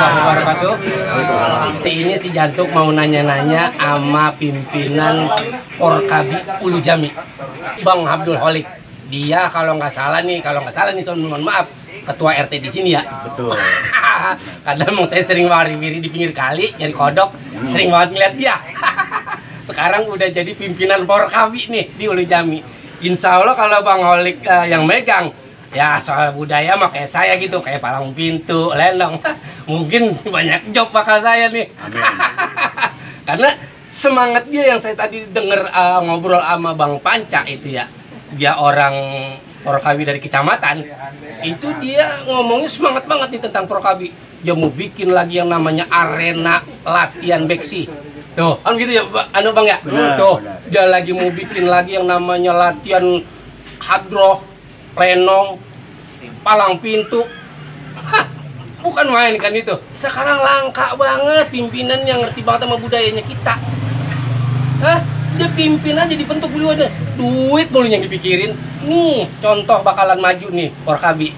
warahmatullahi wabarakatuh. Ini si Jantuk mau nanya-nanya sama pimpinan Porkabi Ulu Jami, Bang Abdul Holik. Dia kalau nggak salah nih, mohon maaf, ketua RT di sini ya. Betul. Kadang emang saya sering wari-wiri di pinggir kali, nyari kodok, sering banget ngeliat dia. Sekarang udah jadi pimpinan Porkabi nih di Ulu Jami. Insya Allah kalau Bang Holik yang megang, ya soal budaya mah kayak saya gitu, kayak palang pintu, lenong. Mungkin banyak job bakal saya nih. Amin. Karena semangat dia yang saya tadi denger ngobrol sama Bang Panca itu ya, dia orang Porkabi dari kecamatan, itu dia ngomongnya semangat banget nih tentang Porkabi. Dia mau bikin lagi yang namanya arena latihan beksi. Tuh, kan gitu ya, Bang ya? Benar, tuh, benar. dia lagi mau bikin lagi yang namanya latihan hadroh, lenong, palang pintu. Hah, bukan main kan itu. Sekarang langka banget pimpinan yang ngerti banget sama budayanya kita. Hah? Dia pimpin aja, dibentuk dulu aja. Duit mulu yang dipikirin. Nih, contoh bakalan maju nih, Porkabi.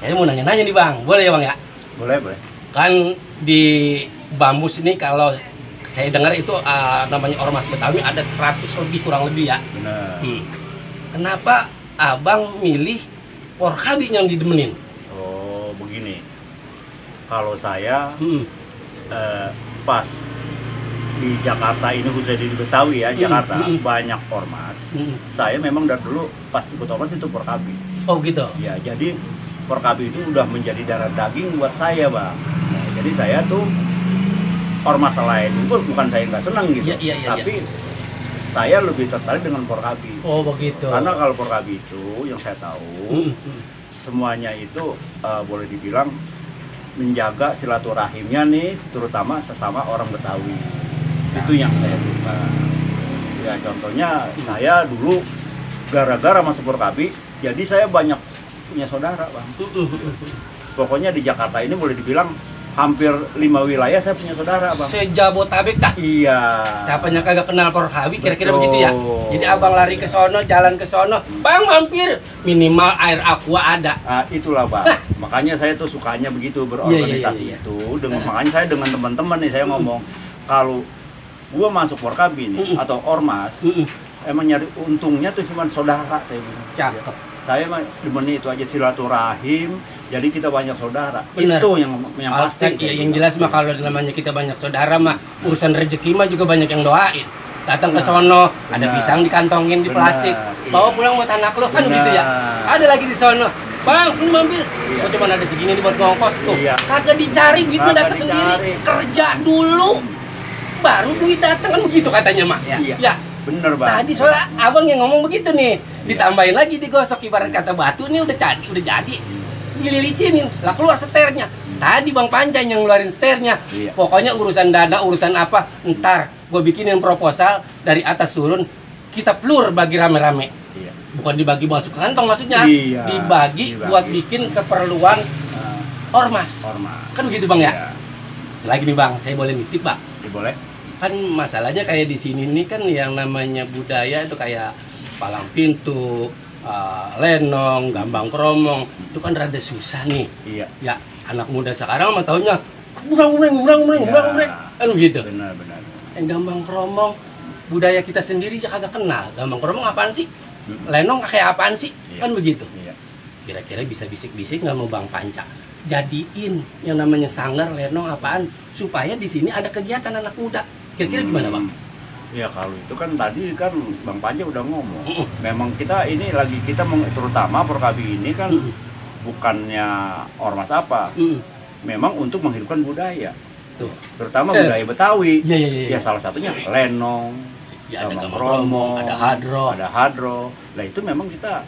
Kayaknya mau nanya-nanya nih Bang, boleh ya Bang ya? Boleh, boleh. Kan di Bambus ini kalau saya dengar itu namanya Ormas Betawi ada 100 lebih kurang lebih ya. Benar. Kenapa Abang milih Porkabi yang didemenin? Oh, begini. Kalau saya pas di Jakarta ini, khususnya di Betawi ya, Jakarta banyak ormas. Saya memang dari dulu pas ikut ormas itu Porkabi. Oh gitu. Ya, jadi Porkabi itu udah menjadi darah daging buat saya, Bang. Nah, jadi saya tuh ormas lain itu bukan saya nggak senang gitu, tapi saya lebih tertarik dengan Porkabi. Oh begitu. Karena kalau Porkabi itu yang saya tahu semuanya itu boleh dibilang menjaga silaturahimnya nih, terutama sesama orang Betawi. Itu yang saya suka. Ya contohnya saya dulu gara-gara masuk Porkabi, jadi saya banyak punya saudara, Bang. Pokoknya di Jakarta ini boleh dibilang hampir 5 wilayah saya punya saudara, Bang. Sejabotabek dah. Iya. Siapa yang kagak kenal Porkabi, kira-kira Betul. begitu ya. Jadi abang lari ke sono, jalan ke sono, Bang mampir, minimal air aqua ada. Itulah, Bang. Makanya saya tuh sukanya begitu berorganisasi itu. Makanya saya dengan teman-teman nih saya ngomong, kalau gua masuk Porkabi nih atau ormas, emang nyari untungnya tuh cuma saudara, saya bilang. Cakep. Saya mah demennya itu aja, silaturahim. Jadi kita banyak saudara. Bener. Itu yang pasti. Yang jelas mah kalau namanya kita banyak saudara mah urusan rezeki mah juga banyak yang doain. Datang ke sono, ada pisang dikantongin di plastik, bawa pulang buat anak lo, kan gitu ya. Ada lagi di sono, Bang, sini mampir. Gua cuma ada segini nih buat ngongkos tuh. Kagak dicari, duit mah datang sendiri. Kerja dulu, baru duit datang, kan begitu katanya mah. Ya. Bener, Bang. Tadi soalnya abang yang ngomong begitu nih, ditambahin lagi digosok ibarat kata batu nih udah jadi. Dililicinin, lah keluar seternya. Tadi Bang Panca yang ngeluarin seternya. Pokoknya urusan dana, urusan apa, ntar gue bikinin proposal dari atas turun, kita plur bagi rame-rame. Bukan dibagi masuk ke kantong maksudnya, dibagi buat bikin keperluan ormas. Kan begitu Bang ya? Lagi nih Bang, saya boleh nitip Bang? Boleh. Kan masalahnya kayak di sini nih kan yang namanya budaya itu kayak palang pintu, lenong, gambang kromong, itu kan rada susah nih. Ya, anak muda sekarang mah taunya murang, kan begitu. Benar. Gambang kromong, budaya kita sendiri aja kagak kenal. Gambang kromong apaan sih? Lenong kayak apaan sih? Kan begitu. Kira-kira bisa bisik-bisik nggak mau Bang Panca jadiin yang namanya sanggar, lenong apaan, supaya di sini ada kegiatan anak muda. Kira-kira gimana Bang? Ya kalau itu kan tadi kan Bang Panca udah ngomong. Memang kita ini lagi terutama Porkabi ini kan bukannya ormas apa. Memang untuk menghidupkan budaya. Tuh. Terutama budaya Betawi. Ya salah satunya lenong, ada kromong, ada hadroh. Lah itu memang kita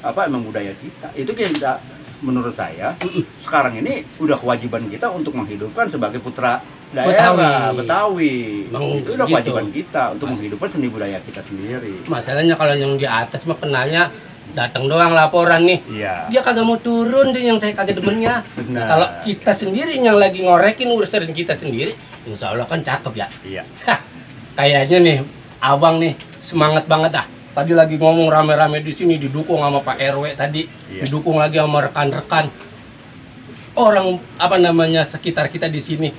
emang budaya kita. Itu kita menurut saya sekarang ini udah kewajiban kita untuk menghidupkan sebagai putra daerah Betawi. Itu udah kewajiban kita untuk menghidupkan seni budaya kita sendiri. Masalahnya kalau yang di atas mah kenalnya datang doang laporan nih. Dia kagak mau turun deh, yang saya kagak demennya. Kalau kita sendiri yang lagi ngorekin urusan kita sendiri, insya Allah kan cakep ya. Kayaknya nih abang nih semangat banget ah. Tadi lagi ngomong rame-rame di sini, didukung sama Pak RW tadi, didukung lagi sama rekan-rekan. orang apa namanya sekitar kita di sini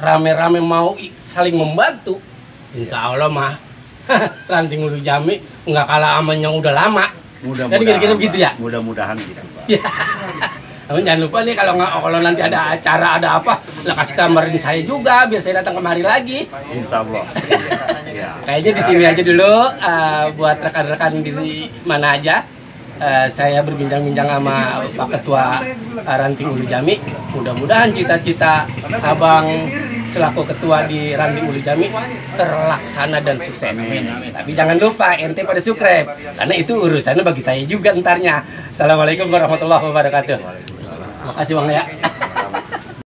rame-rame mau saling membantu, insya Allah mah Ranting Ulu Jami nggak kalah aman yang udah lama. Jadi kira-kira begitu ya. Mudah-mudahan gitu, Pak. Ya. Namun jangan lupa nih kalau nanti ada acara ada apa, lah kasih kabarin saya juga biar saya datang kemari lagi. Insya Allah. Ya. Kayaknya di sini aja dulu buat rekan-rekan di mana aja. Saya berbincang-bincang sama Pak Ketua Ranting Ulu Jami. Mudah-mudahan cita-cita Abang selaku ketua di Ranting Ulu Jami terlaksana dan sukses. Tapi jangan lupa ente pada subscribe karena itu urusannya bagi saya juga entarnya. Assalamualaikum warahmatullahi wabarakatuh. Makasih Bang ya.